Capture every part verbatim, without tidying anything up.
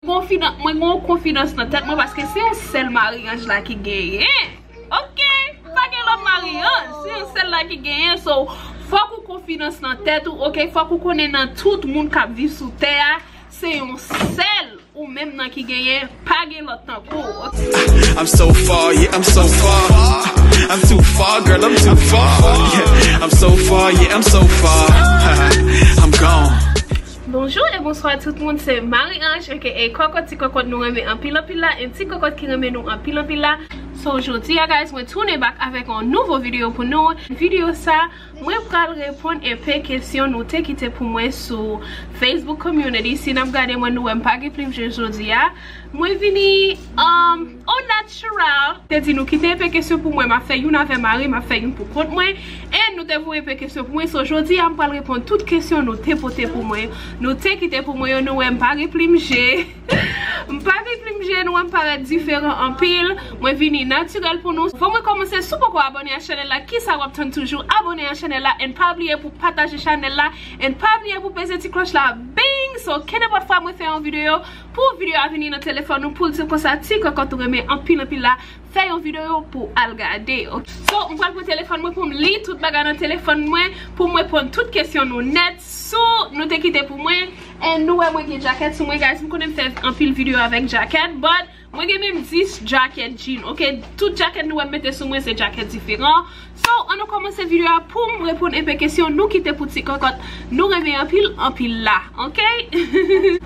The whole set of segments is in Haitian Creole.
Konfidan-, mwen gen yon konfidans nan tèt mwen paske se yon sèl Marie-Ange la ki genyen. Ok, pa gen lòt Marie-Ange, se yon sèl la ki genyen. So, fòk ou konfidans nan tèt ou, ok? Fòk ou konnen nan tout moun k ap viv sou tè a, se yon sèl ou menm nan ki genyen, pa gen lòt tankou, ok? I'm so far, yeah, I'm so far. I'm too far, girl, I'm too far. Yeah, I'm so far, yeah, I'm so far. I'm gone. Bonjou e bonswa tout moun, se Marie-Ange, aka Kòkòt, ti kòkòt nou renmen anpil anpil la, e ti kòkòt ki renmen nou anpil anpil la. So, jodi a, guys, mwen tounen back avèk yon nouvo videyo pou nou. Videyo sa, mwen pral reponn enpe kesyon nou te kite pou mwen sou Facebook Community. Si n ap gade mwen, nou wè m pa gen plim je jodi a. Mwen vini, um, o natural. Te di nou kite enpe kesyon pou mwen, m ap fè youn avè Marie, m ap fè youn pou kont mwen. E nou te voye enpe kesyon pou mwen. So, jodi a, m pral reponn tout kesyon nou te pote pou mwen. Nou te kite pou mwen yo, nou wè m pa gen plim je. M pa gen plim je, nou wè m parèt diferan anpil. Mwen vini natirèl pou nou. Fò mwen kòmanse, si w poko abòne a chanèl la, kisa w ap tann toujou? Abòne a chanèl la, and pa bliye pou pataje chanèl la, and pa bliye pou peze ti klòch la, bing! So, kenenpòt fwa mwen fè yon videyo, pou videyo a vini nan telefòn ou, pou l di konsa, ti kòkòt ou renmen anpil anpil la, fè yon videyo pou al gade, ok? So, m pral pran telefòn mwen pou m li tout bagay nan telefòn mwen, pou m reponn tout kesyon nou nèt, sou nou te kite pou mwen. And nou wè mwen gen jakèt sou mwen, guys. M konnen m fè anpil videyo avèk jakèt, but mwen gen menm dis jakèt jean, ok? Tout jakèt nou wè m mete sou mwen, se jakèt diferan. So, ann nou kòmanse videyo a pou m reponn enpe kesyon nou kite pou ti kòkòt nou renmen anpil anpil la, ok?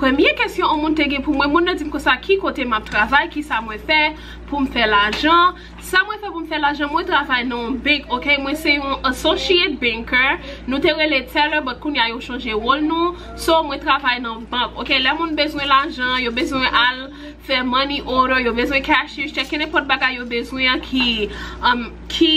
Premye kesyon yon moun te gen pou mwen, moun nan di m konsa ki kote m ap travay, kisa mwen fè pou m fè lajan. Sa mwen fè pou m fè lajan, mwen travay nan yon bank, ok? Mwen se yon associate banker. Nou te rele teller, but kounye a yo chanje wòl nou. So, mwen travay nan bank, ok? Lè moun bezwen lajan, yo bezwen al fè money order, yo bezwen cashier check, kenenpòt bagay yo bezwen an ki, um, ki,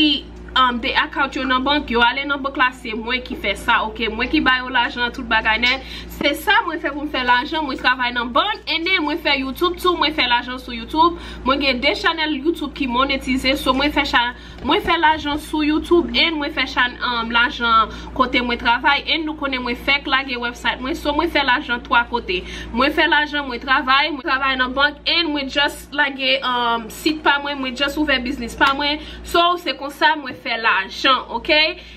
um, de account yo nan bank, yo ale nan bank la, se mwen ki fè sa, ok? Mwen ki ba yo lajan, tout bagay nèt. Se sa mwen fè pou m fè lajan, mwen travay nan bank, and then mwen fè YouTube tou, mwen fè lajan sou YouTube. Mwen gen de chanèl YouTube ki monetize, so mwen fè cha-, mwen fè lajan sou YouTube, and mwen fè chan-, um, lajan kote mwen travay, and nou konnen mwen fèk lage website mwen, so mwen fè lajan twa kote. Mwen fè lajan, mwen travay, mwen travay nan bank, and mwen just lage, um, sit pa mwen, mwen just ouvè biznis pa mwen. So, se konsa mwen fè lajan, ok?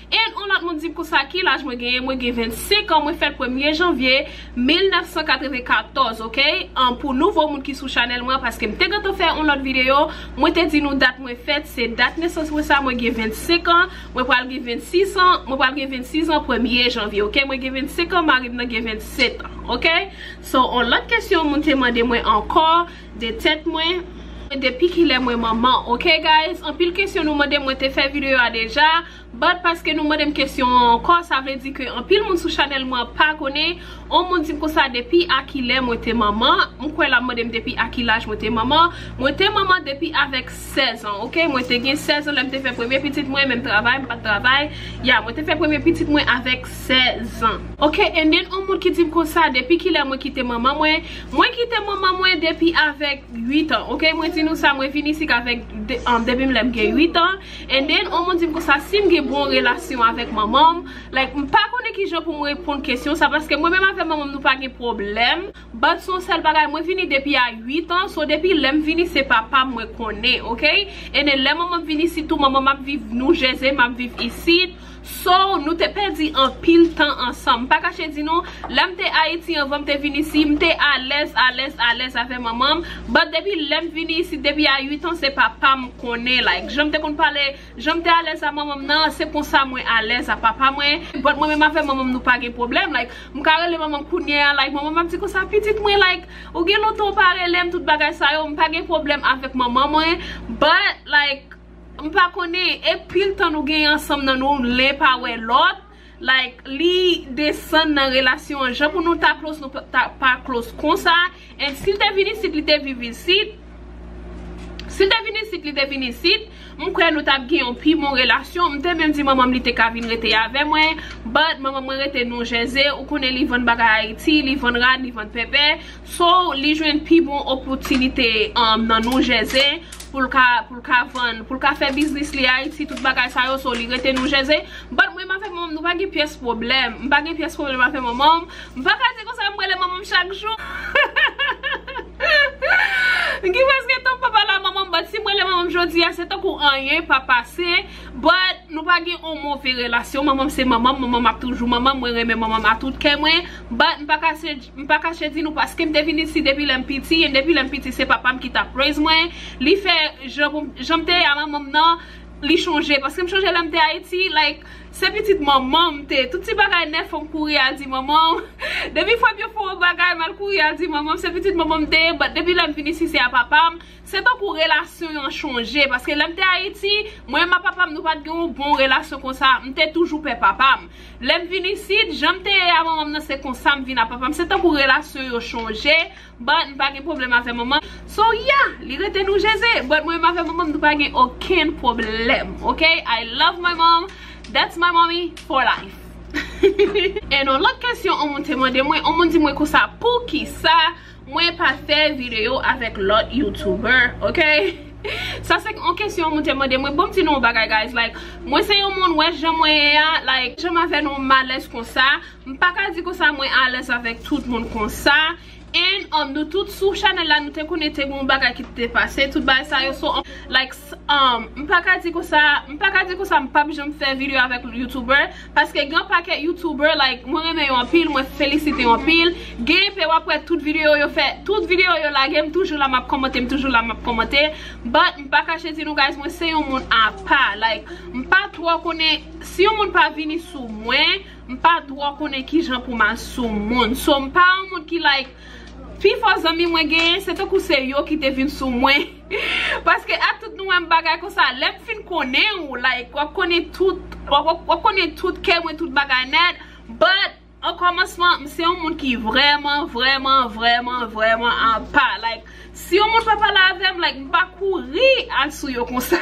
And yon lòt moun di m konsa, ki laj mwen genyen? Mwen gen vennsenk an, mwen fèt premye janvye mil nèf san katrevenkatòz, ok? An, pou nouvo moun ki sou chanèl mwen, paske m te gentan fè yon lòt videyo, mwen te di nou dat mwen fèt, se dat nesans mwen sa, mwen gen vennsenk an, mwen pral gen vennsis an, mwen pral gen vennsis an premye janvye, ok? Mwen gen vennsenk an, mari m nan gen vennsèt an, ok? So, yon lòt kesyon moun te mande mwen ankò de tèt mwen, depi kilè mwen manman, ok, guys? Anpil kesyon nou mande, mwen te fè videyo a deja, but paske nou mande m kesyon an ankò, sa vle di ke anpil moun sou chanèl mwen pa konnen. On moun di m konsa, depi a kilè mwen te manman? M kwè l ap mande m depi a ki laj mwen te manman. Mwen te manman depi avèk sèz an, ok? Mwen te gen sèz an lè m te fè premye pitit mwen, men m travay, m pa t travay. Ya, mwen te fè premye pitit mwen avèk sèz an. Ok, and then on moun ki di m konsa, depi kilè mwen kite manman mwen? Mwen kite manman mwen depi avèk uit an, ok? Mwen di nou sa, mwen vin isit avèk de-, um, depi m lè m gen uit an. And then, on moun di m konsa, si m gen bon relasyon avèk manman m, like, m pa konnen kijan pou mwen reponn kesyon sa, paske mwen menm avè manman m, nou pa gen pwoblèm. But se yon sèl bagay, mwen vini depi a uit an, so depi lè m vini, se papa m mwen konnen, ok? And then, lè manman m vin isit tou, manman m ap viv New Jersey, m ap viv isit. So, nou te pèdi anpil tan ansanm. M pa kache di nou, lè m te Ayiti anvan m te vin isi, m te alèz, alèz, alèz avè manman m. But depi lè m vini isi, depi a uit an, se papa m konnen. Like, jan m te konn pale, jan m te alèz a manman m nan, se konsa mwen alèz a papa mwen. But mwen menm avè manman m, nou pa gen pwoblèm. Like, m ka rele manman m kounye a, like, manman m ap di konsa, pitit mwen, like, ou gen lontan ou pa rele m, tout bagay sa yo, m pa gen pwoblèm avèk manman mwen. But, like, m pa konnen, e pil tan nou gen ansanm nan nou, len pa wè lòt. Like, li desann nan relasyon an. Jan pou nou ta close, nou pa, ta, pa close konsa. And si l te vin isit, li te viv isit. Si l te vin isit, li te vin isit. M kwè nou t ap gen yon pi bon relasyon. M te menm di manman m li te ka vin rete avè mwen. But manman mwen rete New Jersey. Ou konnen li vann bagay Ayiti, li vann rad, li vann pèpè. So, li jwenn pi bon opòtinite, um, nan New Jersey pou l ka, pou l ka vann, pou l ka fè biznis li Ayiti, tout bagay sa yo. So, li rete New Jersey. But mwen, m avè manman m, nou pa gen pyès pwoblèm. M pa gen pyès pwoblèm avè manman m. M pa ka di konsa, m rele manman m chak jou. M gen prèske tan m pa pale a manman m, but si m rele manman m jodi a, se tankou anyen pa pase. But nou pa gen yon move relasyon. Manman m se manman m, manman m ap toujou manman m, mwen renmen manman m a tout kè mwen. But m pa kache, m pa kache di nou, paske m te vin isit depi lè m piti, and depi lè m piti se papa m ki t ap raise mwen. Li fè jan pou, jan m te ye a manman m nan, li chonje, paske m chonje lè m te Ayiti, like, se pitit manman m te ye. Tout ti bagay nèf, fò m kouri al di manman m. Depi frè m yo fè yon bagay, m al kouri al di manman m, se pitit manman m te ye, but depi lè m vin isit se a papa m. Se tankou relasyon yo chonje, paske lè m te Ayiti, mwen menm ak papa m, nou pa t gen yon bon relasyon konsa, m te toujou pè papa m. Lè m vin isit, jan m te ye a manman m nan, se konsa m vin a papa m. Se tankou relasyon yo chonje, but m pa gen pwoblèm avè manman. So, yeah, li rete nou jeze, but mwen menm avè manman m, nou pa gen okenn pwoblèm, ok? I love my mom. That's my mommy for life. And yon lòt kesyon, yon moun te mande mwen, yon moun di mwen konsa, poukisa mwen pa fè videyo avèk lòt YouTuber, ok? Sa se yon kesyon moun te mande mwen. Bon, m di nou yon bagay, guys. Like, mwen se yon moun, wè jan mwen ye a, like, jan m avè nou m alèz konsa. M pa ka di konsa mwen alèz avèk tout moun konsa. And, um, nou tout sou chanèl la, nou te konnen te gen yon bagay ki te pase, tout bagay sa yo. So, um, like, um, m pa ka di konsa, m pa ka di konsa m p ap janm fè videyo avèk YouTuber. Paske gen yon pakèt YouTuber, like, mwen renmen yo anpil, mwen felisite yo anpil. Gen enpe w ap wè tout videyo yo fè, tout videyo yo lage, m toujou la m ap kòmante, m toujou la m ap kòmante. But m pa kache di nou, guys, mwen se yon moun apa. Like, m pa twò konnen, si yon moun pa vini sou mwen, m pa twò konnen kijan pou m al sou moun. So, m pa yon moun ki, like, pifò zanmi mwen genyen, se tankou se yo ki te vin sou mwen. Paske a tout nou menm bagay konsa, lè m fin konnen ou, like, w ap konnen tout, w ap, w ap, w ap konnen tout kè mwen, tout bagay nèt. But, an kòmansman, m se yon moun ki vrèman, vrèman, vrèman, vrèman apa. Like, si yon moun pa pale avè m, like, m pa kouri al sou yo konsa.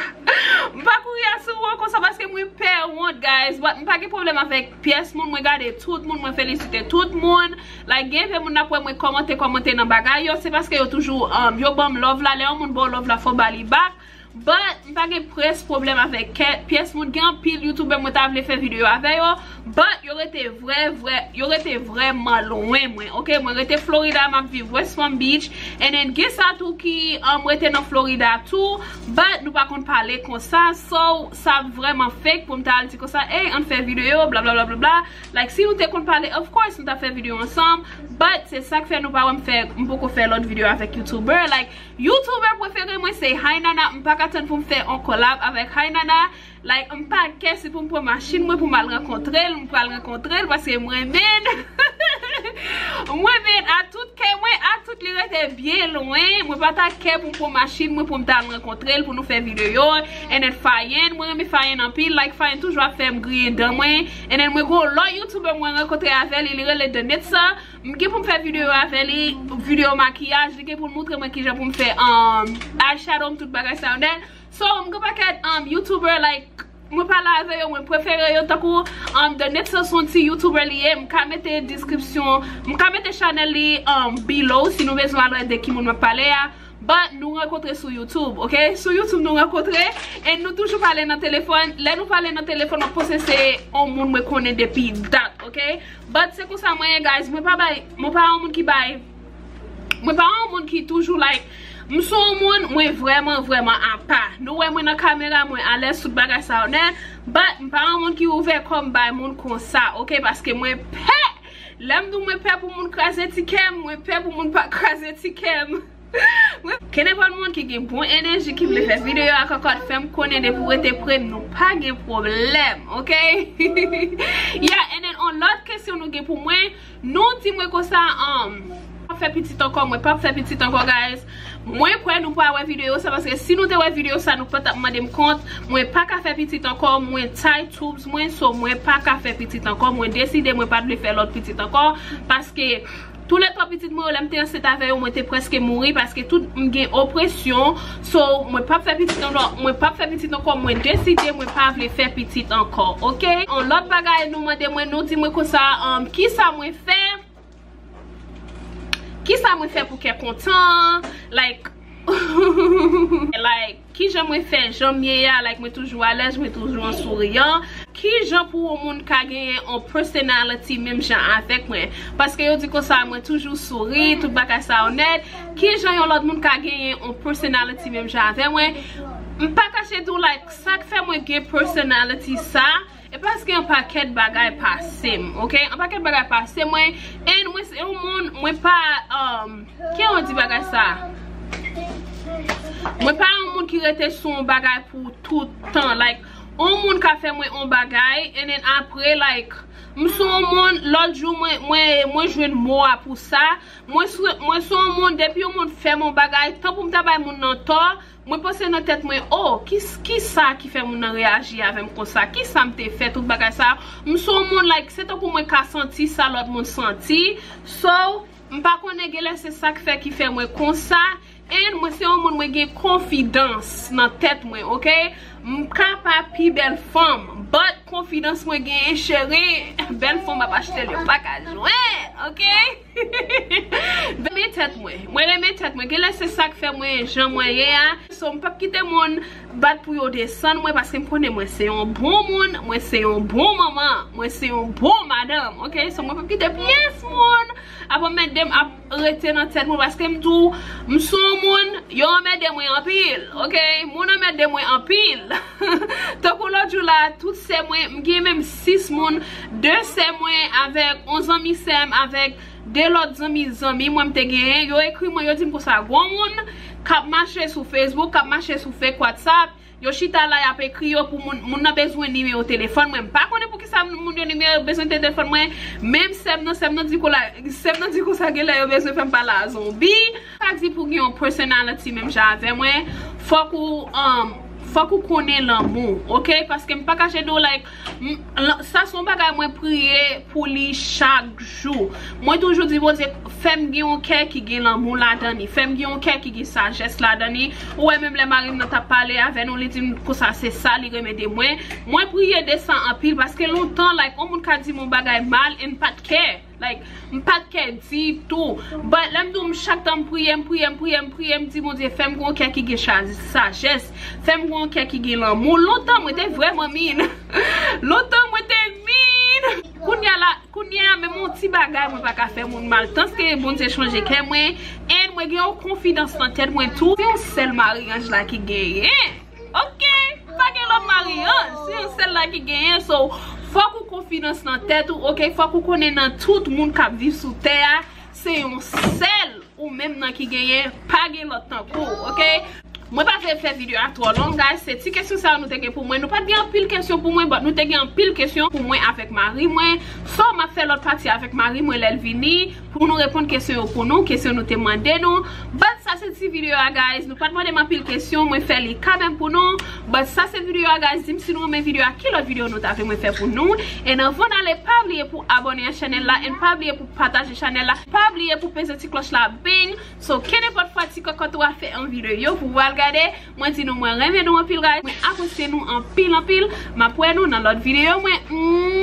M pa kouri al sou yo konsa paske mwen pè wont, guys. But m pa gen pwoblèm avèk pyès moun, mwen gade tout moun, mwen felisite tout moun. Like, gen enpe moun n ap wè mwen kòmante, kòmante nan bagay yo, se paske yo toujou, um, yo ban m love la. Lè yon moun ba w love la, fò w ba li back. But m pa gen pyès pwoblèm avèk kè, pyès moun. Gen anpil YouTuber mwen ta vle fè videyo avè yo, but yo rete vrè, vrè, yo rete vrèman lwen mwen, ok? Mwen rete Florida, m ap viv West Palm Beach, and then gen sa tou ki, um, rete nan Florida tou, but nou pa konn pale konsa, so sa vrèman fake pou m ta al di konsa, ey, ann fè videyo, bla, bla, bla, bla, bla. Like, si nou te konn pale, of course, nou ta fè videyo ansanm. But se sa k fè nou pa wè m fè, m poko fè lòt videyo avèk YouTuber. Like, YouTuber prefere mwen se Hainana. M pa ka tann pou m fè on collab avèk Hainana. Like, m pa kè si pou m pran machin mwen pou m al rankontre l, m pral rankontre l paske mwen menm, mwen menm a tout kè mwen, a tout li rete byen lwen. Mwen pa ta kè pou m pran machin mwen pou m ta al rankontre l pou nou fè videyo. And then Fayen, mwen renmen Fayen anpil. Like, Fayen toujou ap fè m griyen dan mwen. And then mwen gon lòt YouTuber mwen rankontre avè li, li rele Danetsa. M gen pou m fè videyo avè li, videyo makiyaj, li gen pou l moutre mwen kijan pou m fè, um, eyeshadow m, tout bagay sa yo nèt. So, m gen pakèt, um, YouTuber, like, mwen pale avè yo, mwen prefere yo, tankou, um, Danetsa se yon ti YouTuber li ye, m ka mete description, m ka mete channel li, um, below, si nou bezwen al wè de ki moun m ap pale a. But nou rankontre sou YouTube, ok? Sou YouTube nou rankontre, and nou toujou pale nan telefòn. Lè nou pale nan telefòn, w ap panse se yon moun mwen konnen depi dat, ok? But se konsa mwen ye, guys. Mwen pa bay, mwen pa yon moun ki bay, mwen pa yon moun ki toujou, like, m se yon moun, mwen vrèman, vrèman apa. Nou wè mwen nan kamera, mwen alèz, tout bagay sa yo nèt. But m pa yon moun ki ouvè kò m bay moun konsa, ok? Paske mwen pè. Lè m di w mwen pè pou moun kraze ti kè m, mwen pè pou moun pa kraze ti kè m. Kenenpòt moun ki gen bon enèji ki vle fè videyo a, kòkòt, fè m konnen depi w rete pre m, nou pa gen pwoblèm, ok? Yeah, and then on lòt kesyon nou gen pou mwen, nou di mwen konsa, um, p ap fè pitit ankò, mwen p ap fè pitit ankò, guys. Mwen kwè nou pa wè videyo sa, paske si nou te wè videyo sa, nou pa t ap mande m kont. Mwen pa ka fè pitit ankò, mwen tie tubes mwen, so mwen pa ka fè pitit ankò. Mwen deside mwen pa t vle fè lòt pitit ankò, paske toulètwa pitit mwen yo, lè m te ansent avè yo, mwen te prèske mouri, paske tout m gen opresyon. So, mwen p ap fè pitit ankò, mwen p ap fè pitit ankò, mwen deside mwen pa vle fè pitit ankò, ok? Yon lòt bagay nou mande mwen, nou di mwen konsa, um, kisa mwen fè? Kisa mwen fè pou kè kontan? Like, like, kijan mwen fè, jan m ye a, like, mwen toujou alèz, mwen toujou an souriyan. Ki jan pou yon moun ka genyen yon personality menm jan avèk mwen? Paske yo di konsa mwen toujou souri, tout bagay sa yo nèt. Ki jan yon lòt moun ka genyen yon personality menm jan avè mwen? M pa kache di w, like, sa k fè mwen gen personality sa, e paske yon pakèt bagay pase m, ok? Yon pakèt bagay pase mwen, and mwen se yon moun, mwen pa, um, ki yon di bagay sa? Mwen pa yon moun ki rete sou yon bagay pou tout tan, like, yon moun ka fè mwen yon bagay, and then apre, like, m se yon moun, lòt jou, mwen, mwen, mwen jwenn mo a pou sa, mwen se, mwen se yon moun, depi yon moun fè m yon bagay, tan pou m ta bay moun nan tò, mwen panse nan tèt mwen, oh, ki, ki sa ki fè moun nan reyaji avè m konsa? Ki sa m te fè, tout bagay sa? M se yon moun, like, se tankou mwen ka santi sa lòt moun santi. So, m pa konnen, genlè se sa k fè, ki fè mwen konsa. And mwen se yon moun, mwen gen konfidans nan tèt mwen, ok? M ka pa pi bèl fanm, but konfidans mwen genyen, cheri, bèl fanm ap achte l, yo pa ka jwenn, ok? Renmen tèt mwen. Mwen renmen tèt mwen. Genlè se sa k fè mwen jan mwen ye a. So, m p ap kite moun bat pou yo desann mwen, paske m konnen mwen se yon bon moun, mwen se yon bon manman, mwen se yon bon madanm, ok? So, mwen p ap kite pyès moun ap anmède m, ap rete nan tèt mwen, paske m di w, m se yon moun, yo anmède mwen anpil, ok? Moun anmède mwen anpil. Tankou lòt jou la, tout sè mwen, m gen menm sis moun, de sè mwen avèk yon zanmi sè m, avèk de lòt zanmi, zanmi mwen m te genyen, yo ekri mwen, yo di m konsa, gon moun k ap mache sou Facebook, k ap mache sou fake WhatsApp, yo chita la, y ap ekri yo pou moun, moun nan bezwen nimewo telefòn mwen. M pa konnen poukisa moun yo nimewo, bezwen telefòn mwen. Menm sè m nan, sè m nan di konsa, sè m nan di konsa, genlè yo bezwen fè m pale a zonbi. Sa di pou gen yon personality menm jan avè mwen, fòk ou, um, fòk ou konnen lanmou, ok? Paske m pa kache di w, like, m, lan-, sa se yon bagay mwen priye pou li chak jou. Mwen toujou di Bondye, fè m gen yon kè ki gen lanmou ladan li, fè m gen yon kè ki gen sajès ladan li. Ou wè, menm lè mari m nan t ap pale avè nou, li di m konsa se sa li renmen de mwen. Mwen priye de sa anpil, paske lontan, like, yon moun ka di m yon bagay mal, e m pa t kè. Like, m pa t kè ditou. But lè m di w, m chak tan m priye, m priye, m priye, m priye, m di Bondye, fè m gen yon kè ki gen cha-, sajès, fè m gen yon kè ki gen lanmou. Lontan, mwen te vrèman min. Lontan, mwen te min. Kounye a la, kounye a, menm yon ti bagay, mwen pa ka fè moun mal. Tanske Bondye chanje kè mwen, and mwen gen yon konfidans nan tèt mwen tou. Se yon sèl Marie-Ange la ki genyen. Ok, pa gen lòt Marie-Ange, se yon sèl la ki genyen, so, fòk ou konfidans nan tèt ou, ok, fòk ou konnen nan tout moun k ap viv sou tè a, se yon sèl ou menm nan ki genyen, pa gen lòt tankou, ok? Mwen pa vle fè videyo a twò long, guys, se ti kesyon sa yo nou te gen pou mwen, nou pa t gen anpil kesyon pou mwen, but nou te gen anpil kesyon pou mwen avèk mari mwen, so m ap fè lòt pati avèk mari mwen lè l vini, pou nou reponn kesyon yo pou nou, kesyon nou te mande nou. But sa se ti videyo a, guys. Nou pa t mande m anpil kesyon, mwen fè li kanmenm pou nou. But sa se videyo a, guys. Di m si nou renmen videyo a, ki lòt videyo nou ta vle mwen fè pou nou. And anvan n ale, pa bliye pou abòne a chanèl la, and pa bliye pou pataje chanèl la, pa bliye pou peze ti klòch la, bing. So, kenenpòt fwa ti kòkòt ou a fè yon videyo pou w al gade, mwen di nou mwen renmen nou anpil, guys. Mwen apresye nou anpil, anpil. M ap wè nou nan lòt videyo mwen.